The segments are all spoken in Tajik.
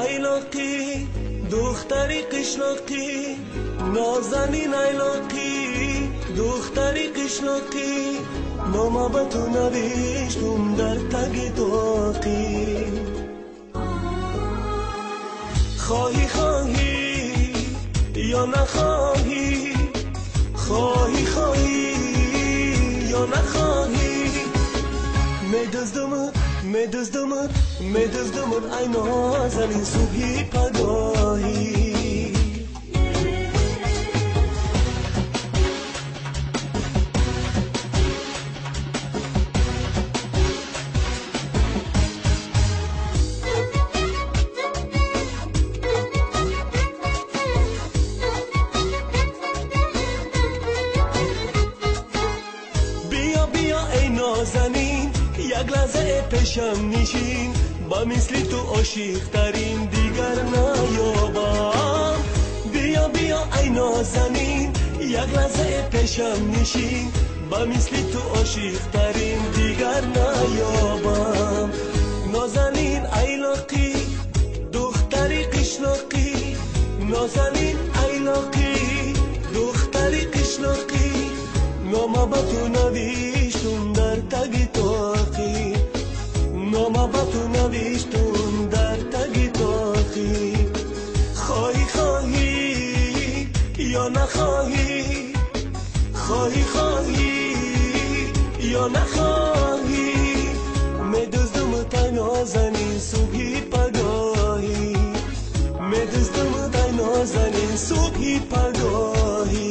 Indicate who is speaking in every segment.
Speaker 1: айлоқӣ, духтари қишлоқӣ, нозанин айлоқӣ, духтари қишлоқӣ, нома ба ту навиштум дар таги тоқӣ. Хоҳӣ, хоҳӣ ё нахоҳӣ, хоҳӣ, хоҳӣ ё нахоҳӣ, медуздумат, медуздумат, медуздумат, ай нозанин, субҳи пагоҳӣ. Биё, биё, эй нозанин, як лаҳза пешам нишин, ба мисли ту ошиқтарин дигар наёбам. Биё, биё, ай нозанин, як лаҳза пешам нишин, ба мисли ту ошиқтарин дигар наёбам. Нозанин айлоқӣ, духтари қишлоқӣ, нозанин айлоқӣ, духтари қишлоқӣ, нома ба ту навиштум дар таги тоқӣ, нома ба ту навиштум дар таги тоқӣ. Хоҳӣ, хоҳӣ ё нахоҳӣ, хоҳӣ, хоҳӣ ё нахоҳӣ, медуздумат, ай нозанин, субҳи пагоҳӣ, медуздумат, ай нозанин, субҳи пагоҳӣ.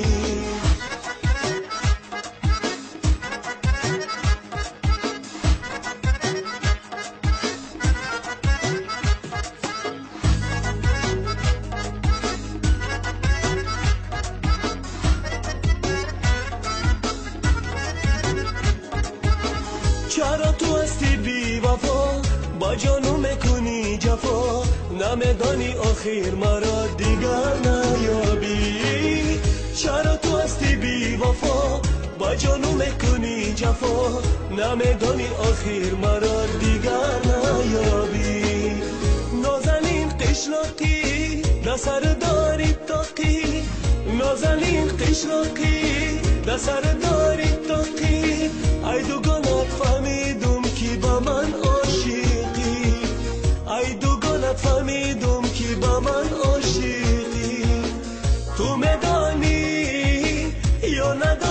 Speaker 1: Чаро ту ҳастӣ бевафо, ба ҷону мекунӣ ҷафо, намедонӣ охир маро дигар наёбӣ? Чаро ту ҳастӣ бевафо, ба ҷону мекунӣ ҷафо, намедонӣ охир маро дигар наёбӣ? Нозанин қишлоқӣ, дар сар дори тоқӣ, нозанин қишлоқӣ, дар сар дори тоқӣ, ай дугонат фаҳмидум, ки ба ман ошиқӣ, ай дугонат фаҳмидум, ки ба ман ошиқӣ. Ту медонӣ ё надонӣ?